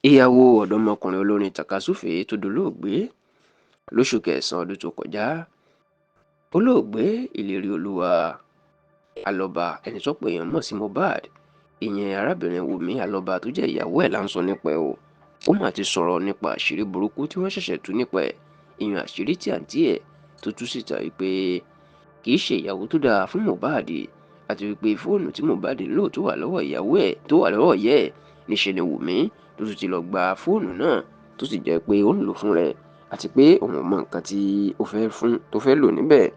Ìyàwó ọ̀dọ́mọkùnrin olórin tàkasúfèé tó dolóògbé lóṣù kẹsàn-án ọdún tó kọjá, olóògbé Ìléríolúwà Alọ́ba, ẹni tọ́pọ̀ èèyàn mọ̀ sí Mohbad, ìyẹn arábìnrin Wunmi Alọ́ba tó jẹ́ ìyàwó ẹ̀ là ń sọ nípa ẹ̀ o. Ó mà ti sọ̀rọ̀ nípa àṣírí burúkú tí wọ́n ṣẹ̀ṣẹ̀ tú nípa ẹ̀, ìyẹn àṣírí tí àǹtí ẹ̀ tó tú síta wípé kì í ṣe ìyàwó tó dáa fún Mohbad, àti wípé fóònù tí Mohbad ń lò tó wà lọ́wọ́ ìyàwó ẹ̀ tó wà lọ́wọ́ ìyá ẹ̀, níṣe ni Wunmi tó tún ti lọ gba fóònù náà, tó sì jẹ́ pé ó ń lò fún rẹ̀, àti pé òun ò mọ nǹkan tí ó fẹ́ fún tó fẹ́ lò níbẹ̀.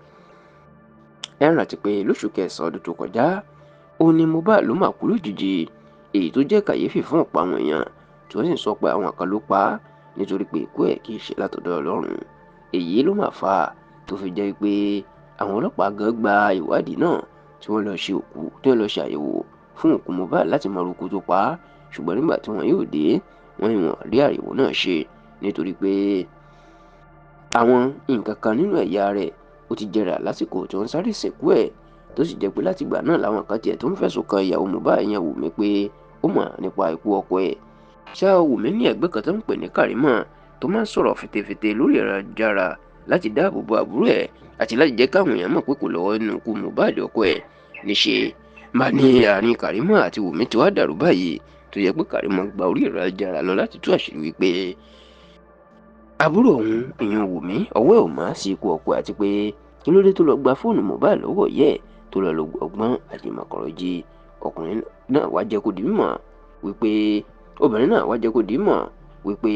Ẹ rántí pé lóṣù kẹsàn-án ọdún tó kọjá, ó ní Mohbad ló mà kú lójijì, èyí tó jẹ́ kàyéfì fún ọ̀pọ̀ àwọn èèyàn tí wọ́n sì ń sọ pé àwọn kan ló pa á nítorí pé ikú ẹ̀ kì í ṣe látọ̀dọ̀ Ọlọ́run. Èyí ló mà fà á tó fi jẹ́ pé àwọn ọlọ́pàá gan gba ìwádìí náà, tí wọ́n lọ ṣe òkú, tí wọ́n lọ ṣe àyẹ̀wò fún òkú Mohbad láti mọ irú ikú tó pa á. Ṣùgbọ́n nígbà tí wọ́n yóò dé, wọ́n ní wọn rí àyẹ̀wò náà ṣe nítorí pé àwọn nǹkan kan nínú ẹ̀yà rẹ̀ ó ti jẹrà lásìkò tí wọ́n sáré sìnkú ẹ̀, tó sì jẹ́ pé látìgbà náà làwọn kan tiẹ̀ tó ń fẹ̀sùn kan ìyàwó Mohbad yẹn Wunmi pé ó mọ̀ nípa ikú ọkọ ẹ̀. Ṣá Wunmi ní ẹgbẹ́ kan tó ń pè ní Karimo tó máa ń sọ̀rọ̀ fetefete lórí ẹ̀rọ ayélujára láti dáàbò bo àbúrò ẹ̀ àti láti jẹ́ káwọn èèyàn mọ̀ pé kò lọ́wọ́ nínú ikú Mohbad ọkọ ẹ̀. Níṣe máa ní àárín Karimo àti Wunmi tí wàá dàrú báyìí, tó yẹ pé Karimo gba orí ẹ̀rọ ayélujára lọ láti tú àṣírí wípé àbúrò òun ìyẹn Wunmi ọwọ́ ẹ̀ ò mọ́ sí ikú ọkọ ẹ̀, àti pé kí ló dé tó lọ gba fóònù Mohbad lọ́wọ́ ìyá ẹ̀ tó lọ lo ọgbọ́n àjìmọ̀kọ̀rọ̀jì. Ọkùnrin náà wá jẹ́ kó di mímọ̀ wípé obìnrin náà wá jẹ́ kó di mímọ̀ wípé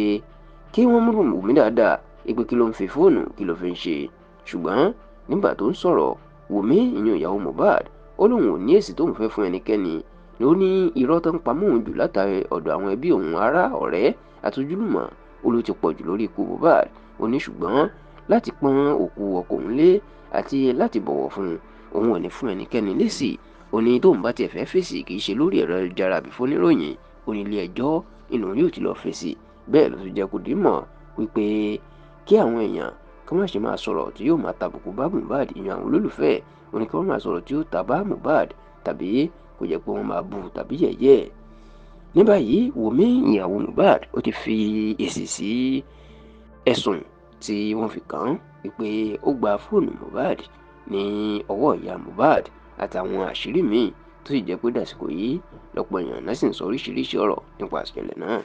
kí wọ́n mú Wunmi dáadáa, wípé kí ló ń fi fóònù, kí ló fi ń ṣe. Ṣùgbọ́n nígbà tó ń sọ̀rọ̀, Wunmi ìyẹn ìyàwó Mohbad ó lóun ò ní èsì tóun fẹ́ fún ẹnikẹ́ni. Ló ní irọ́ tó ń pamọ́ òun jù látàrí ọ̀dọ̀ àwọn ẹbí òun, ará, ọ̀rẹ́ àti ojúlùmọ̀, ó ló ti pọ̀ jù lórí ikú Mohbad. Ó ní ṣùgbọ́n láti pọ́n òkú ọkọ òun lé àti láti bọ̀wọ̀ fún un, òun ò ní fún ẹnikẹ́ni lésì. Ó ní tóun bá tiẹ̀ fẹ́ fèsì kì í ṣe lórí ẹ̀rọ ayélujára àbí fóníròyìn, ó ní ilé ẹjọ́ inú yóò ti lọ fèsì. Bẹ́ẹ̀ ló tún jẹ́ kó di mọ̀ wípé kí àwọn èèyàn kí wọ́n ṣe máa sọ̀rọ̀ tí yóò máa tàbùkù bá Mohbad, ìyẹn àwọn olólùfẹ́. Ó ní kí wọ́n máa sọ̀rọ̀ tí yóò ta bá Mohbad tàbí kó jẹ́ pé wọ́n máa bú tàbí yẹ̀yẹ́. Ní báyìí, Wunmi ìyàwó Mohbad ó ti fi èsì sí ẹ̀sùn tí wọ́n fi kàn án wípé ó gba fóònù Mohbad ní ọwọ́ ìyá Mohbad àtàwọn àṣírí míì, tó sì jẹ́ pé dàsìkò yìí lọ́pọ̀ èèyàn náà sì ń sọ oríṣiríṣi ọ̀rọ̀ nípa ìṣẹ̀lẹ̀ náà.